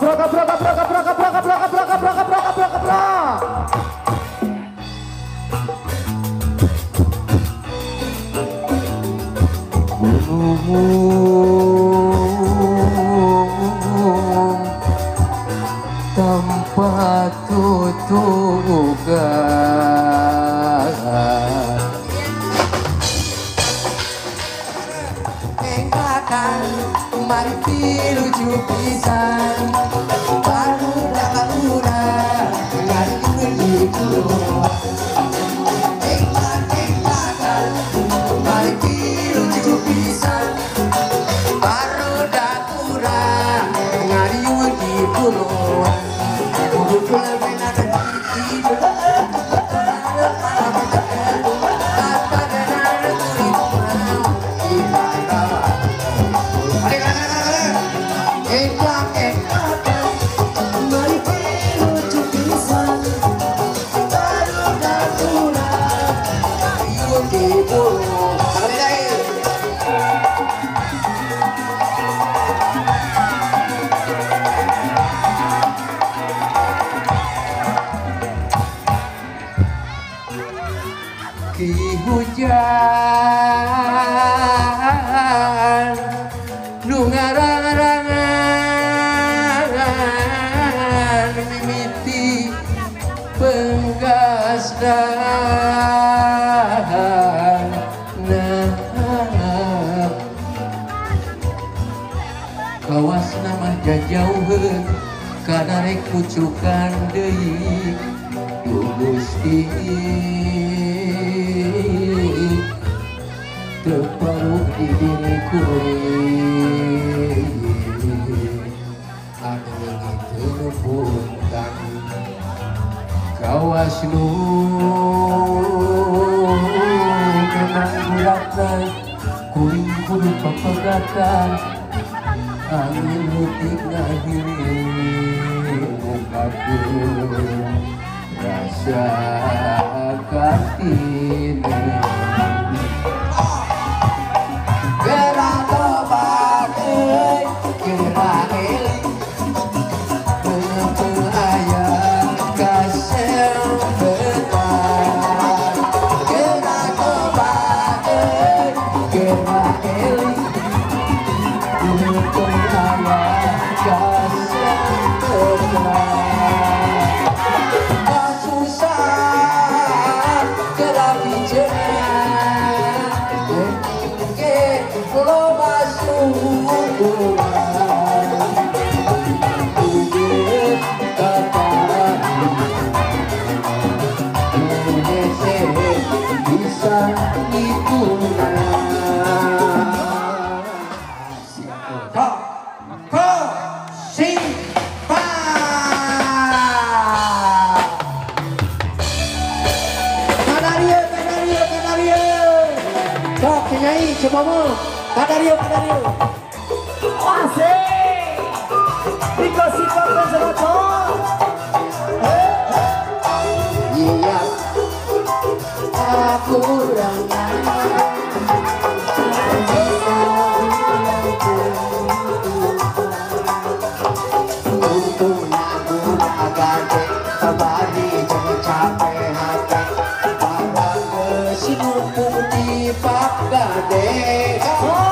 Kaprok, kaprok, kaprok, kaprok, kaprok, kaprok, kaprok, kaprok, kaprok, kaprok, kaprok. Tanpa tutugan engkakan mari lucu pisan baru dapat urang ngari gitu engkakan mari lucu pisan baru dapat urang ngari gitu. Hujan nu ngarang-arangan mimiti penggasdan. Nah, kawasna mah jajauheun kana rek kucukan deui duh Gusti. Terparuh di diri kuring anu leungit puntan kawas nu memang bulatna kuring kudu papegatan angin leutik ngahiling mungkapkeun rasa kartini. Kadario, kadario. Asik. Dikasih konservator. Iya. Aku untung aku agak bari jangan capek hati. Barang kesinupung di Pak Gade. Cukup.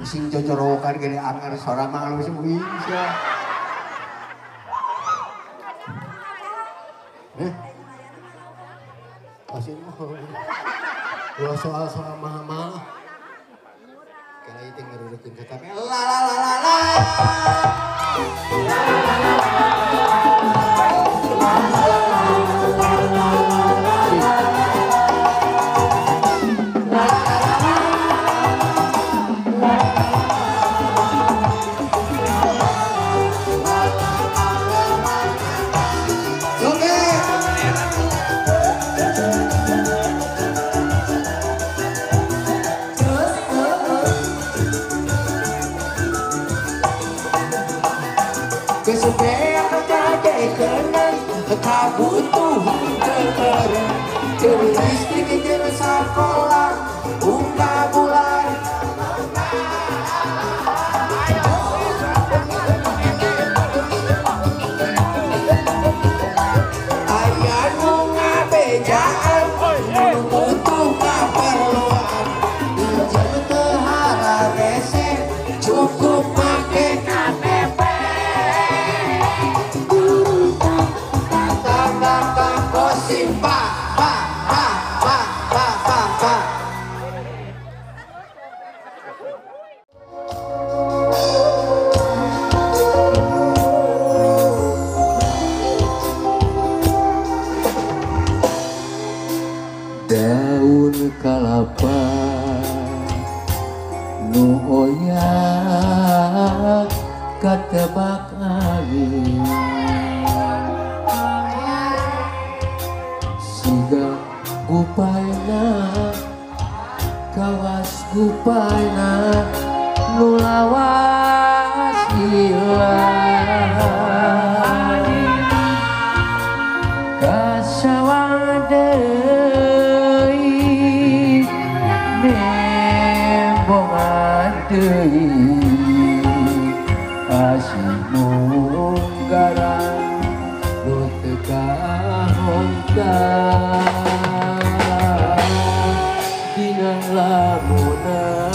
Sing cocorokan gede anger suara malu semua bisa. Pasti mau. Gua soal-soal mahal-mahal. Kala itu ngerudukin kata la la la la la. Sekolah bunga bulan ayah bunga bejaan butuh keperluan pinjam tehara rese cukup pakai KTP tak kosim pak pak pak pak pak pak pak. Daun kalapa nu oyak katebak angin siga gupaina kawas gupaina nu lawas ilang kasawang deui nembongan deui asih munggaran nu teu kahongkang dina lamunan.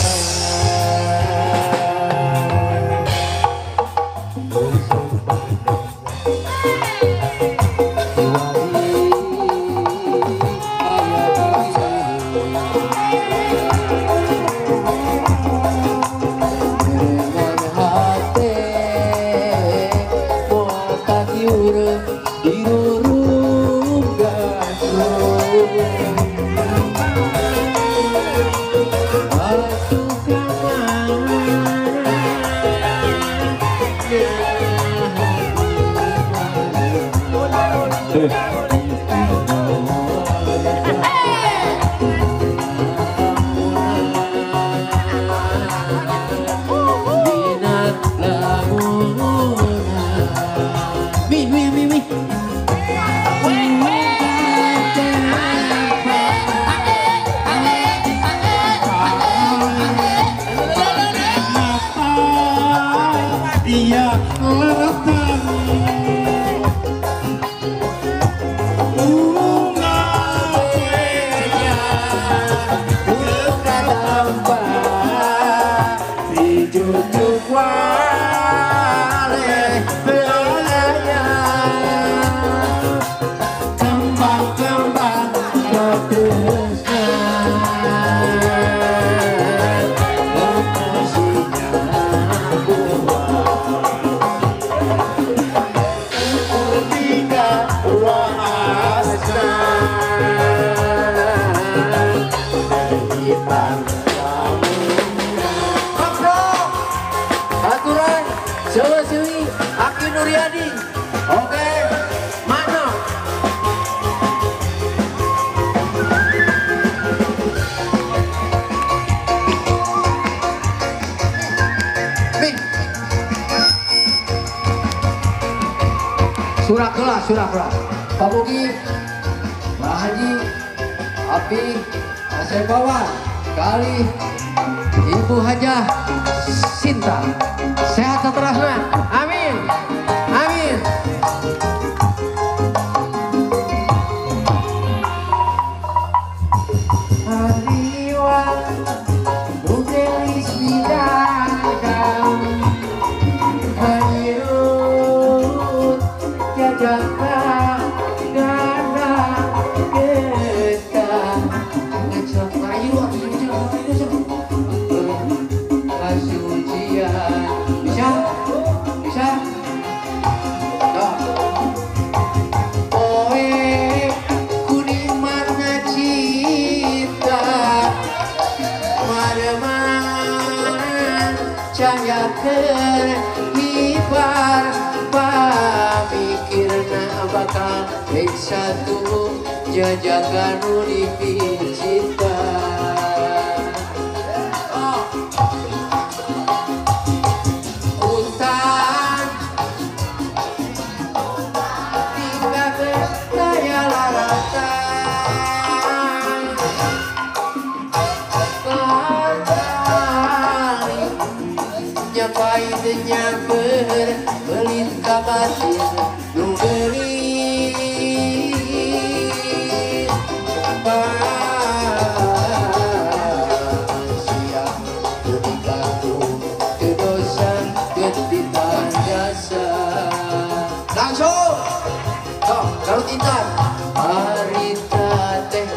Nuryadi. Oke, mana? Min. Surak kelas, surak kelas. Pak Bugi, Pak Haji, Api, Asep Bawa, Kali, Ibu Hajah Sinta. Sehat seterusnya. Amin. Amin. Hariwa budelis bidadari. Kasucian bisa bisa oe kuning mana cinta mareman cahaya terhibar pamikirna bakal rek satu jajakan nu dipicita. Hutan tinggal daya laratan kali nyapai teu nyamper belit ka batin nu geulis siap ketika ku dosa ketitan jasa langsung toh kalau intan harita teh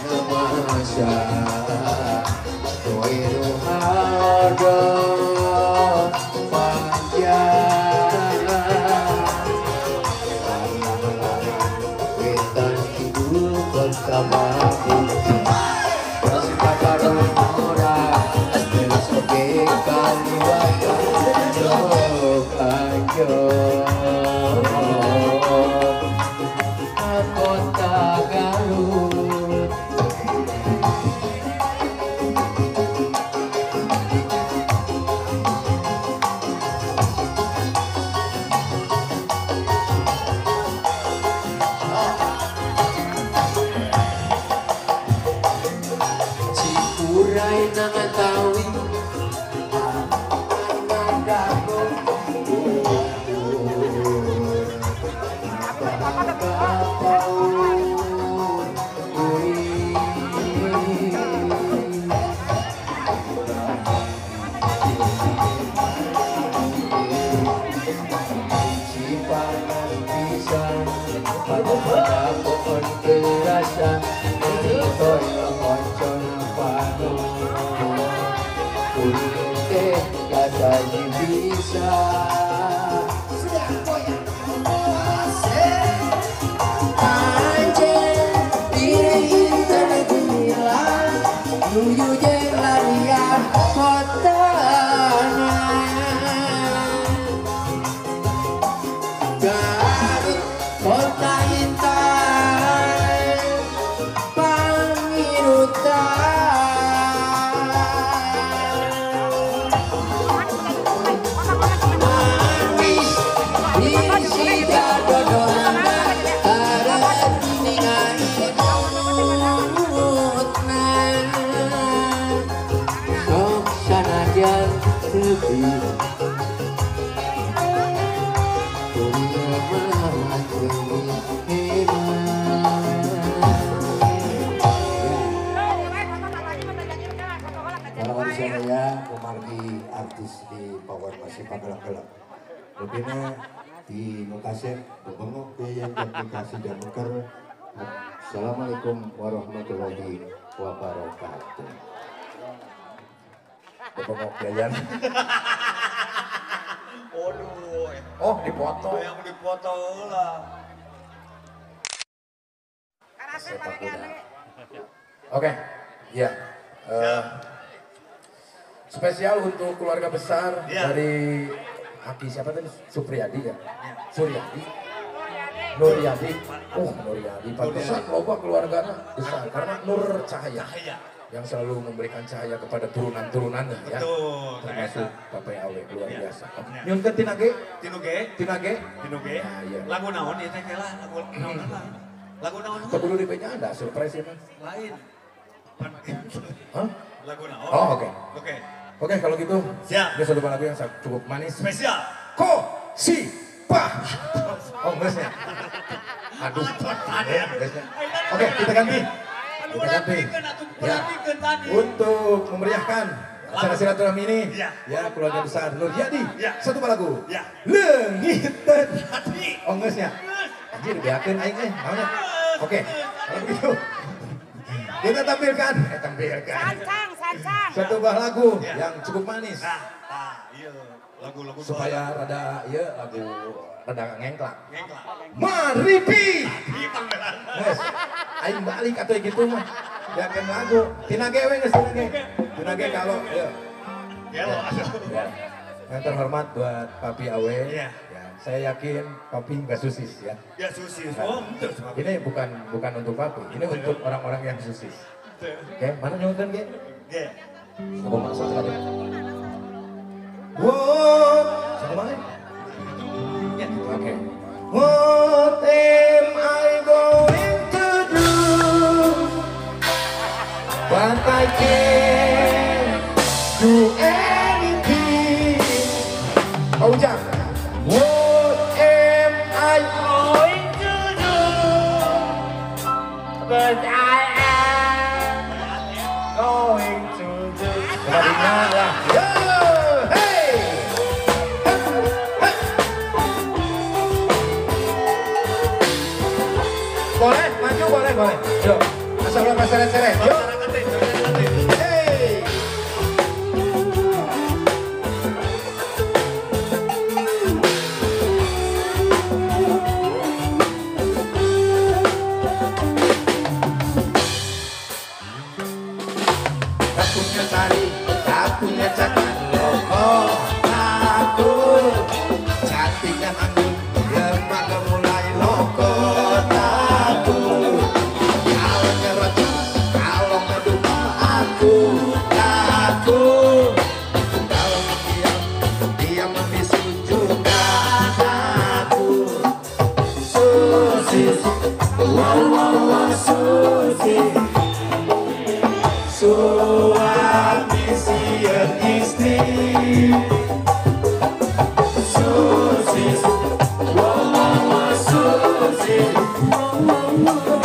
namasya toiru hado panjang wetan kidul kota Bukti Kota Garut Cikuray nangatawi bisa anjir diri intan gemilang nuju larian kotana Garut kota intan pangirutan artis di Power masih pagelak-gelak. Lebihnya di Nukasep, Bengok yang aplikasi dan Nuker. Assalamualaikum warahmatullahi wabarakatuh. Bengok Yayan. Oh, dipoto. Yang dipoto lah. Sepak bola. Oke, ya. Spesial untuk keluarga besar ya. Dari Aki siapa tadi? Supriyadi ya? Suryadi? Nuryadi. Nuryadi. Pantesan loba keluarganya besar karena Nur Cahaya yang selalu memberikan cahaya kepada turunan-turunannya ya. Betul. Termasuk Bapak Awe luar biasa. Nyunkeun tinage? Tinuge? Tinage? Tinuge. Nah, iya. Lagu naon ieu teh lah, lagu naon lah. Lagu naon? Keburu di PJ ada surprise ya, Mas? Lain. Hah? Lagu naon? Oh, oke. Oke. Oke, kalau gitu. Siap. Ini satu lagu yang cukup manis. Spesial. Ko si pa. Oh, enggak. Aduh. Oke, kita ganti. Kita ganti. Ya. Untuk memeriahkan acara silaturahmi ini, ya keluarga besar Nuryadi. Satu lagu. Ya. Leungiteun. Oh, enggak. Anjir, beakeun aing naonnya. Oke, kalau begitu kita tampilkan, Sancang, sancang. Satu buah lagu yang cukup manis. Nah, iya, lagu-lagu supaya rada, iya lagu rada ngengklak. Maripi. Yes. Aing balik atau gitu mah. Yakin lagu. Tina ge we geus tina ge. Tina ge kalau ya. Ya. Yang terhormat buat Papi Awe. Ya. Saya yakin Papi nggak susis ya. Ya susis. Oh, ini bukan untuk Papi, ini untuk orang-orang yang susis. Oke, mana nyungkeun ge? Ge. Aku masak sekali. What? Sama mana? Oke. What am I going to do? But I can't do anything. Pak Ujang. What am I going to do? But I am going to do. Kembalinya lah. Yo, hey. Hey. Boleh, maju boleh, boleh. Yo, asal ulah seret-seret. Yo. Hey. Tak punya tari, tak punya cakar, loh aku cantik dan anggun, lemak gemulai loko takut. Kalau ngerocok, kalau ngedukung aku takut. Kalau diam, diam membisu juga takut. Susis, wow wow wow susis. Suami sieun istri Susis, wow wow wow Susis, wow wow wow.